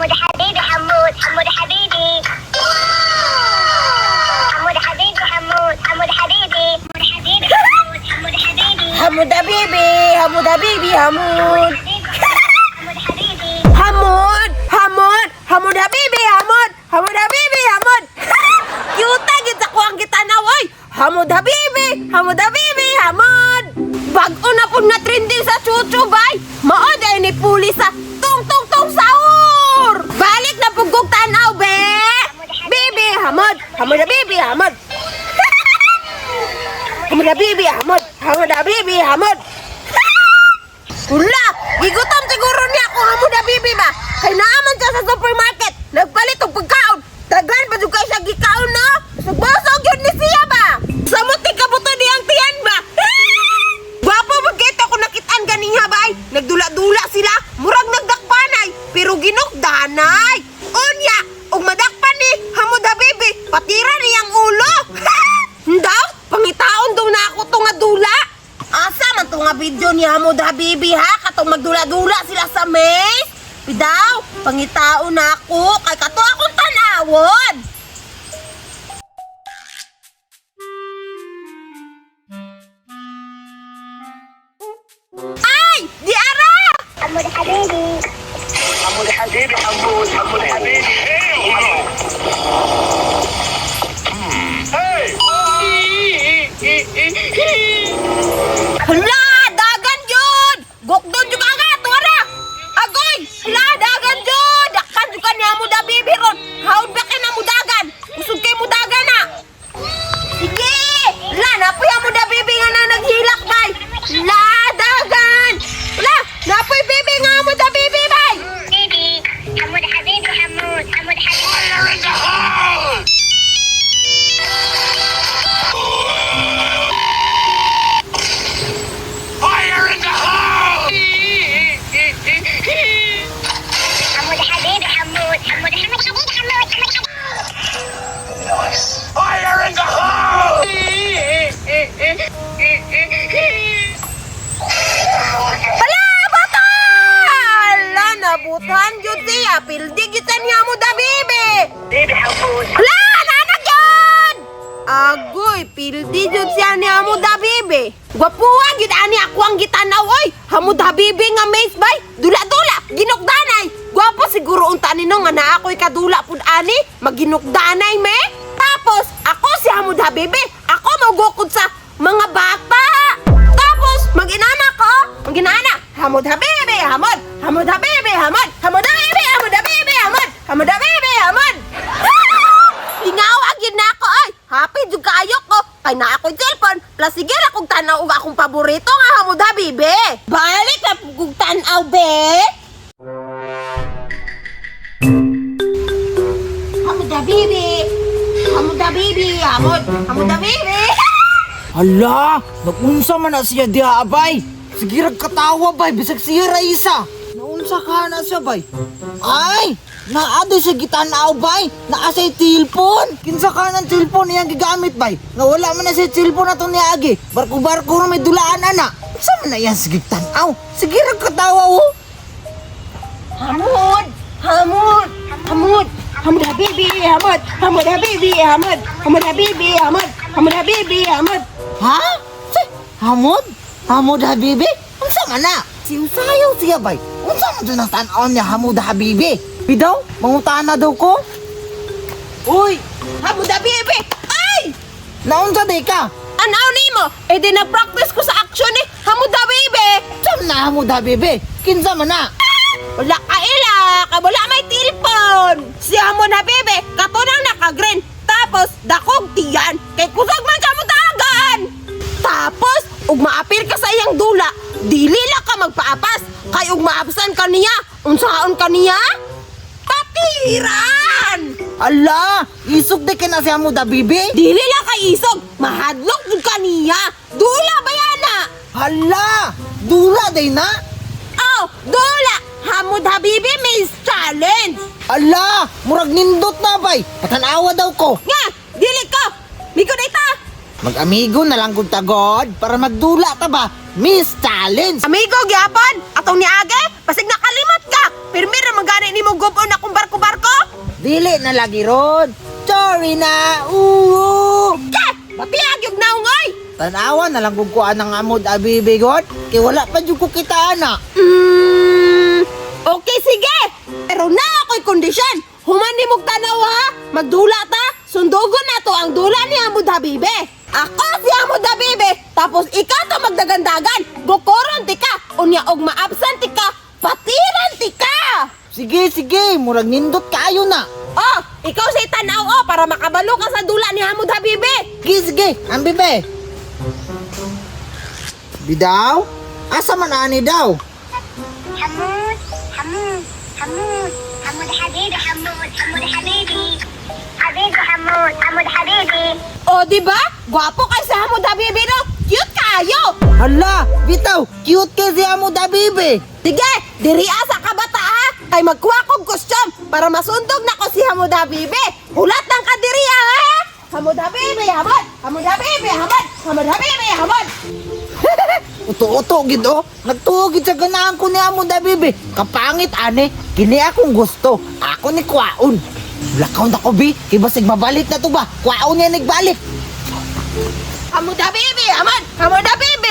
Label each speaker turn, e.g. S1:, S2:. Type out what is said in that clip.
S1: حمود حبيبي حمود حمود حبيبي حمود حبيبي حمود حمود حبيبي حمود حبيبي حمود حمود حبيبي
S2: Hamud habibi, hamud habibi, hamud.
S1: حمود حبيبي
S2: Hamud, hamud, hamud habibi, hamud, hamud habibi, hamud. Cute gid sa kuang gitanaw oy. Hamud habibi, hamud habibi, hamud. Bag-o na pud na trending sa chuchu bay. Mao day ni puli sa tung tung tung sahur. Balik na pud kog tanaw be. Bibi, hamud, hamud habibi, hamud. Hamud habibi, hamud, hamud habibi, hamud. Wala! Gigutom siguro niya kung amo na bibi ba? Kay naaman siya sa supermarket. Nagpalit og pagkaon. Daghan pa jud kay siya gikaon no? Sugbosog yun ni siya ba? Samot ni kabuto niyang tiyan ba? Gwapo pag kito kung nakitaan ganiha ba ay? Nagdula-dula sila. Murag nagdakpanay. Pero ginukdanay. Unya, ug madakpan ni Hamuda bibi, patira niyang ulo. Ndaw, pangitaon daw na ako to nga dula. Asa man to nga video ni Hamod Habibi ha? Katong magdula-dula sila sa maze. Pidaw, pangitaon na ako kay kato akong tanawon. Ay, di ara!
S1: حمود حبيبي
S3: حمود حبيبي حمود حمود حبيبي.
S2: Hala, dagan yun! Gukdon juga nga, tuwara! Agoy! Hala, dagan yun! Dakpan juga niya mo da bibi ron! Haod ba kay na mo dagan? Usog kay mo dagan na! Sige! Hala, napoy mo da bibi nga na naghilak bay! Hala, dagan! Hala, napoy bibi nga mo da bibi bay!
S1: حبيبي حمود حبيبي حمود حمود حبيبي.
S3: Fire in the hole!
S1: حمود حبيبي حمود حمود حمود حبيبي حمود حمود حبيبي.
S3: Fire in the hole!
S2: Hala, bata! Hala, nabutan yun siya. Pildi gyud niya mo da bibi!
S3: Baby حمود.
S2: Hala! Nanak yun! Agoy, pildi jud siya ni Hamud Habibi. Gwapuha gyud ani ako ang gitanaw oy. Hamud Habibi nga maze bay. Dula-dula, ginukdanay. Gwapo siguro unta ni no nga naa ako'y kadula pud ani, maginukdanay me. Tapos ako si Hamud Habibi, ako magukod sa mga bata. Tapos maginana ko, maginana. Hamud Habibi, Hamud, Hamud Habibi, Hamud, Hamud Habibi, Hamud Habibi, Hamud, Hamud Habibi, Hamud. Lingawag yun na ako ay. Happy jud kaayo ko. Kay naa ako'y cellphone. Plus sige ra kog tan-aw og akong paborito nga Hamud Habibi. Balik na kog tan-aw be. Hamud Habibi. Hamud Habibi, Hamud, Hamud Habibi.
S4: Hala, nagunsa man na siya diha abay. Sige rag katawa bay, bisag siya ra isa. Naunsa ka na siya bay. Ay, naa doy sa gitanaw bay. Naa say tilpon. Kinsa ka ng tilpon iyang gigamit bay. Nga wala man na siya tilpon atong niagi. Barko-barko ra may dulaan ana. Unsa man na iyang sige tanaw? Sige rag katawa oh.
S2: Hamud, Hamud, Hamud, Hamud Habibi, Hamud, Hamud Habibi, Hamud, Hamud Habibi, Hamud, Hamud Habibi, Hamud.
S4: Ha? Say, Hamod? Hamod Habibi? Unsa man na? Siusayaw siya bay. Unsa man jud ang tan-aw niya Hamod Habibi? Bidaw, mangutaan na daw ko.
S2: Uy, Hamud Habibi. Ay!
S4: Naunsa day ka?
S2: Anaw nimo? Eh di na-practice ko sa action ni Hamud Habibi.
S4: Unsa man na Hamod Habibi? Kinsa man na?
S2: Wala ka ila, ka wala may telepon. Si Hamud Habibi, katunang naka-green. Tapos, dakog tiyan, kay kusog man siya mo dagan. Tapos, ug maapil ka sa iyang dula, dili lang ka magpaapas. Kay ug maapsan ka niya, unsaon ka niya? Patiran!
S4: Ala, isog day ka na si Hamod Habibi?
S2: Dili lang kay isog, mahadlok jud ka niya. Dula ba yana?
S4: Hala, dula day na?
S2: Oh, dula! Hamud Habibi Maze Challenge!
S4: Ala, murag nindot na bay. Patanawa daw ko.
S2: Nga, dili ko! Migo na ita!
S4: Mag-amigo na lang kung tagod para magdula ta ba? Miss Challenge.
S2: Amigo, gyapon! Atong niage, pasig nakalimot ka! Pirmi ra man gani nimo gubon akong.
S4: Dili na lagi ron. Sorry na. Oo.
S2: Ka! Batiag yung naong oy!
S4: Tanawa na lang kung kuan ang Amod Abibi god. Kay wala pa jud ko kita ana.
S2: Okay, sige! Pero na ako'y kondisyon! Human ni mong tanaw ha! Magdula ta! Sundugon na to ang dula ni Hamud Habibe! Ako si Hamud Habibe! Tapos ikaw to magdagandagan! Gukoron ti ka! Unya og maabsent ti ka! Patiran ti ka!
S4: Sige, sige, murag nindot kaayo na.
S2: Oh, ikaw sa tanaw oh para makabalo ka sa dula ni Hamud Habibe!
S4: Sige, sige, ang bibe. Bidaw? Asa man ani daw?
S1: حمود حمود حمود حمود حبيبي حمود حمود حبيبي حبيبي حمود حمود حبيبي
S2: Oh, di ba? Gwapo kay sa Hamud Habibe no? Cute kaayo!
S4: Hala, bitaw, cute kay si Amod Abibi.
S2: Sige, diri sa kabata ha. Kay magkuha kog costume para masundog na ko si Hamud Habibi. Hulat ng kadiriya ha. Hamud Habibi, hamod! Hamud Habibi, hamod! Hamud Habibi, hamod!
S4: Uto-uto gid oh. Nagtuo gid sa ganahan ko ni Amod Abibi. Kapangit ani, kini akong gusto. Ako ni kwaon. Lakaw na ko bi, kay basig mabalik na to ba? Kwaon niya nagbalik.
S2: Hamud Habibi, hamod! Hamud Habibi!